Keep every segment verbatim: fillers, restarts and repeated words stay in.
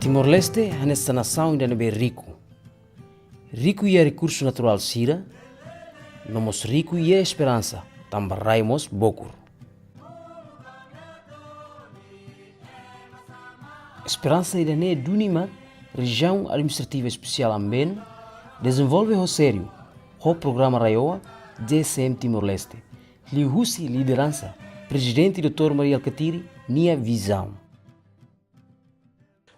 Timor-Leste hanesan nasaun ida ne'ebé riku. Riku iha rekursu naturál sira, no mós riku iha esperansa, tanba rai mós bokur. Esperansa ida-ne'e duni mak Rejiaun Administrativa Espesiál Ambeno dezenvolve ho sériu, ho programa RAEOA, G S M Timor-Leste, liuhusi lideransa Prezidente doutór Mari Alkatiri nia vizaun.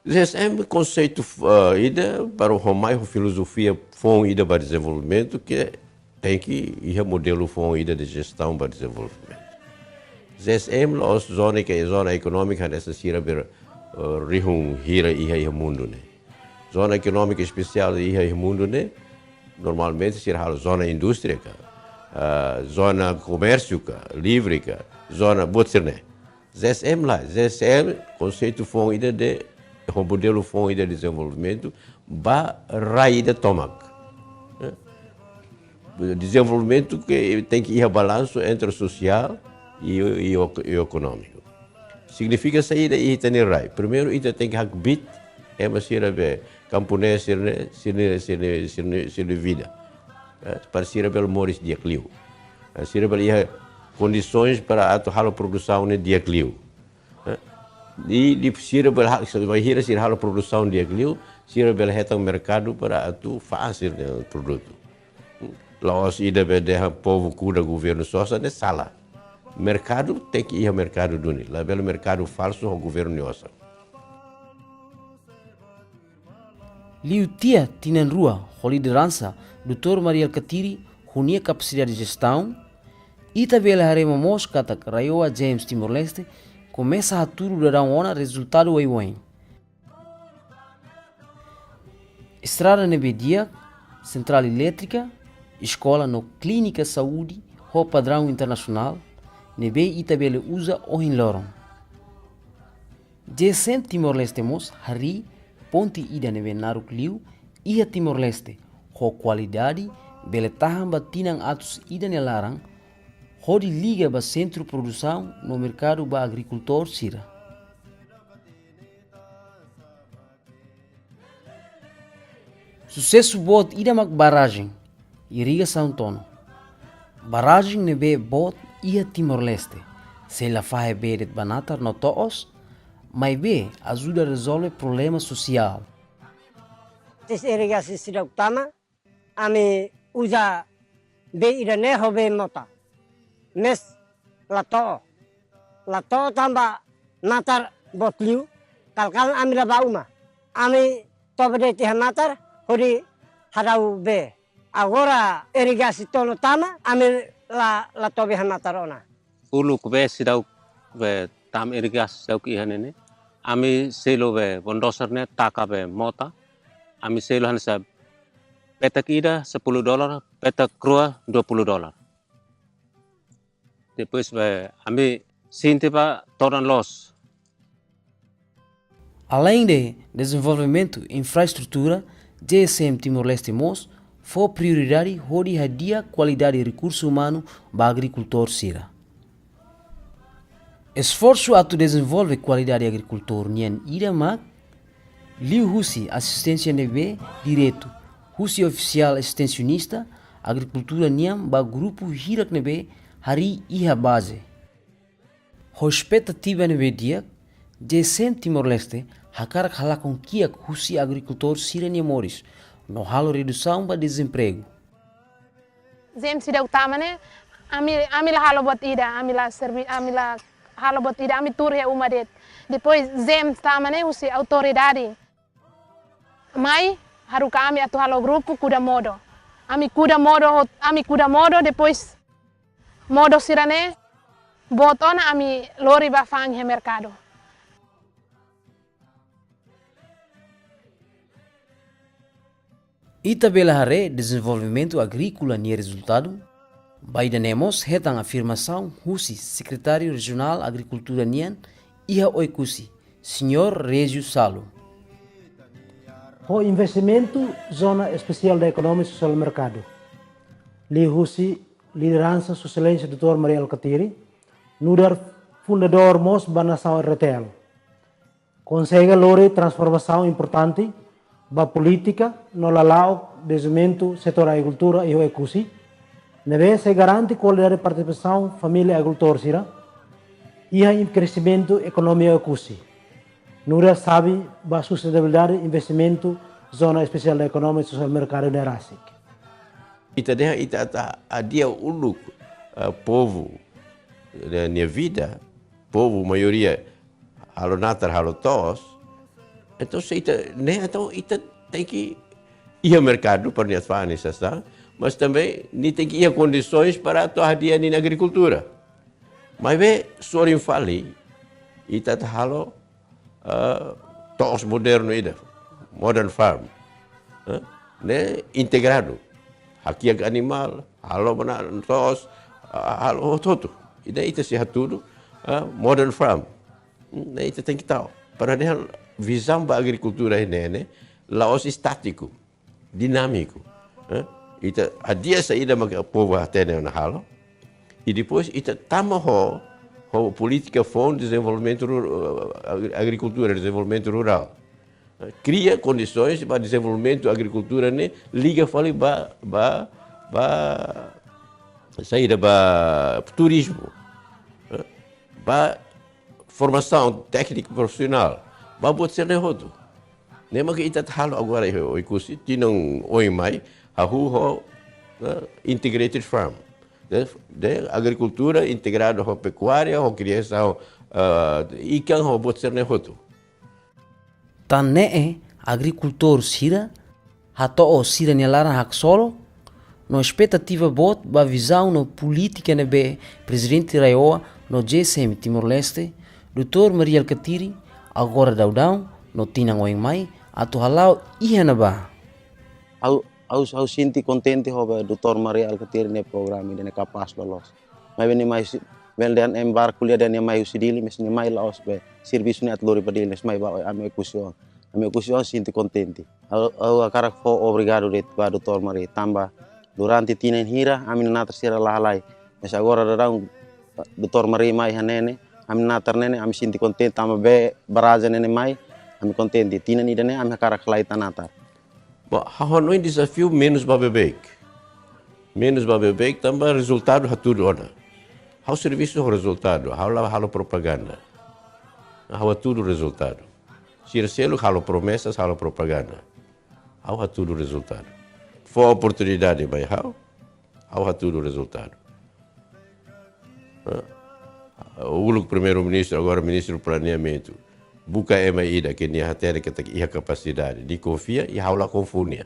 G S M konseitu, ah, ida para ho mai ho filozofia foun ida ba dezenvolvimentu ke tenke iha modelu foun ida de jestaun ba dezenvolvimentu. G S M la'ós zona ke zona ekonómika hanesan sira be, ah, rihun hira iha, iha mundu ne'e. Zona ekonómika espesiál iha, iha mundu ne'e normalmente sira halo zona indústria ka, ah, zona komérsiu ka, livre ka, zona buat sira-ne'e. G S M lae, G S M konseitu foun ida de, ho modelu foun ida dezenvolvimentu ba rai ida tomak. Eh? Dezenvolvimentu ke tenke iha balansu entre sosiál i, i, i ekonómiku. Signifika saida iha ita-nia rai? Primeiru, ita tenke hakbiit ema sira be, kamponés sira-ne'e, sira-nia, sira-nia, sira-nia, sira-nia vida. Eh, para sira bele moris di'ak liu. Eh, sira bele iha kondisoens para atu halo produsaun ne'e di'ak liu. Eh, i, i sira bele ha-, bainhira sira halo produsaun di'ak liu, sira bele hetan merkadu para atu fa'an sira-nia produtu. La'ós ida be dehan povu kuda governu sosa ne'e sala. Merkadu tenke iha merkadu duni, labele merkadu falsu ho governu nia osan. Liu tiha tinan rua ho lideransa doutór Mari Alkatiri ho nia kapasidade jestaun, ita bele haree momoos katak RAEOA G S M Timor-Leste komesa hatudu daudaun ona rezultadu oioin. Estrada ne'ebé di'ak, sentrál elétrika, eskola no klínika saúde ho padraun internasionál, ne'ebé ita bele uza ohin loron. G S M Timor-Leste mós harii ponte ida ne'ebé naruk liu iha Timor-Leste, ho kualidade bele tahan ba tinan atus ida nia laran, hodi liga ba sentru produsaun no merkadu ba agrikultór sira. Susesu boot ida mak barrajen Irrigação Tono. Barrajen ne'ebé boot iha Timor-Leste, sei la fahe bee de'it ba natar no to'os, maibé ajuda rezolve problema sosiál. Tes irrigasi seidauk tama, ami uza bee ida-ne'e ho bee mota. Mais la to'o. La to'o tanba natar boot liu, kalan-kalan ami la bá uma. Ami toba de'it iha natar, hodi hadau bee. Agora irrigasi Tono tama, ami la, la toba iha natar ona. Uluk bee seidauk, bee tama irrigasi seidauk iha ne'e ne'e. Ami selu bee bulldozer ne'e taka bee mota. Ami selu hanesan petak ida sepuluh dolar, petak rua dua puluh dolar. Depois bee ami sente ba todan loos. Além de dezenvolvimentu infraestrutura, G S M Timor-Leste mós fó prioridade hodi hadi'a kualidade rekursu umanu ba agrikultór sira. Esforsu atu dezenvolve kualidade agrikultór nian ida mak, liuhusi asisténsia ne'ebé diretu husi ofisiál estensionista agrikultura nian ba grupu hirak ne'ebé harii iha baze. Ho espetativa ne'ebé di'ak, G S M Timor-Leste hakarak halakon kiak husi agrikultór sira-nia moris, no halo redusaun ba dezempregu. G S M seidauk tama ne'e, ami, ami la halo buat ida, ami la servi-, ami la halo buat ida, ami tuur iha uma de'it. Depois G S M tama ne'e husi autoridade mai haruka ami atu halo grupu kuda modo. Ami kuda modo, ho-, ami kuda modo, depois modo sira-ne'e boot ona ami lori bá fa'an iha merkadu. Ita bele haree dezenvolvimentu agríkola nia rezultadu, ba ida-ne'e mós hetan afirmasaun husi Sekretáriu Rejionál Agrikultura nian iha Oekusi, Señór Régio Salu. Ho investimentu Zona Espesiál de Ekonomia Sosiál Merkadu, liuhusi lideransa Sua Exelénsia doutór Mari Alkatiri, nu'udar fundadór mós ba nasaun R T L. konsege lori transformasaun importante ba polítika no lala'ok dezenvolvimentu setór agrikultura iha Oekusi, ne'ebé sei garante kualidade partisipasaun família agrikultór sira iha kresimentu ekonomia Oekusi, nu'udar xave ba sustentabilidade investimentu Zona Espesiál Ekonomia Sosiál Merkadu ne'e rasik. Ita dehan ita atu hadi'a uluk, eh, povu, eh, nia vida, povu maioria halo natar, halo to'os. Entaun se ita, ne'e entaun ita tenke iha merkadu para nia fa'an sasán, mas também nia tenke iha kondisoens para atu hadi'a ninia agrikultura. Maibé sorin fali, ita atu halo, eh, to'os modernu ida, modern farm. Eh, ne'e integradu. Hakiak animál, halo mana to'os, ah, halo hotu-hotu. Ida ita sei hatudu, eh, modern farm. Hmm, ne'e ita tenke tau. Para dehan vizaun ba agrikultura ne'e, ne'e la'ós estátiku, dinámiku. Eh? Ita hadi'a saida maka povu hatene ona halo. I depois ita tama ho, ho polítika foun dezenvolvimentu ru-, agri-, agrikultura, dezenvolvimentu rurál. Eh, kria kondisoens ba dezenvolvimentu agrikultura ne'e liga fali ba, ba, ba saida, ba turizmu. Eh? Ba formasaun tékniku profisionál. Ba buat sira-ne'e hotu. Ne'e maka ita atu halo agora iha Oekusi, tinan oin mai, hahú ho, eh, integrated farm. De, de agrikultura integradu ho pekuária, ho kriasaun, eh, ikan, ho buat sira-ne'e hotu. Tan ne'e, agrikultór sira hato'o sira-nia laran haksolok, no espetativa boot ba vizaun no polítika ne'ebé Prezidente RAEOA no G S M Timor-Leste, doutór Mari Alkatiri, agora daudaun no tinan oin mai, atu hala'o iha ne'ebá. Ha'u, ha'u, ha'u sente kontente ho ba doutór Mari Alkatiri nia programa ida-ne'e kapás loloos. Maibé nia mai husi, bele dehan ema barak ko'alia dehan nia mai husi Dili, mas nia mai la'ós be servisu ne'e atu lori ba Dili, mas mai ba ami Oekusi oan. Ami Oekusi oan sente kontente. Ha'u, ha'u hakarak fó obrigadu de'it ba doutór Mari, tanba durante tinan hira ami-nia natar sira la halai. Mas agora daudaun doutór Mari mai iha ne'e ne'e, ami-nia natar ne'e ne'e, ami sente kontente, tanba bee barrajen ne'e ne'e mai, ami kontente. Tinan ida-ne'e ami hakarak halai tan natar. Bom, ha'u hanoin dezafiu menus ba beibeik. Menus ba beibeik tanba rezultadu hatudu ona. Ha'u servisu ho rezultadu, ha'u la halo propaganda. Ha'u hatudu rezultadu. Sira seluk halo promesas, halo propaganda. Ha'u hatudu rezultadu. Fó oportunidade mai ha'u, ha'u hatudu rezultadu. Ah, uluk Primeiru-Ministru, agora Ministru Planeamentu, buka ema ida ke nia hatene katak iha kapasidade, nia konfia, i ha'u la konfunde.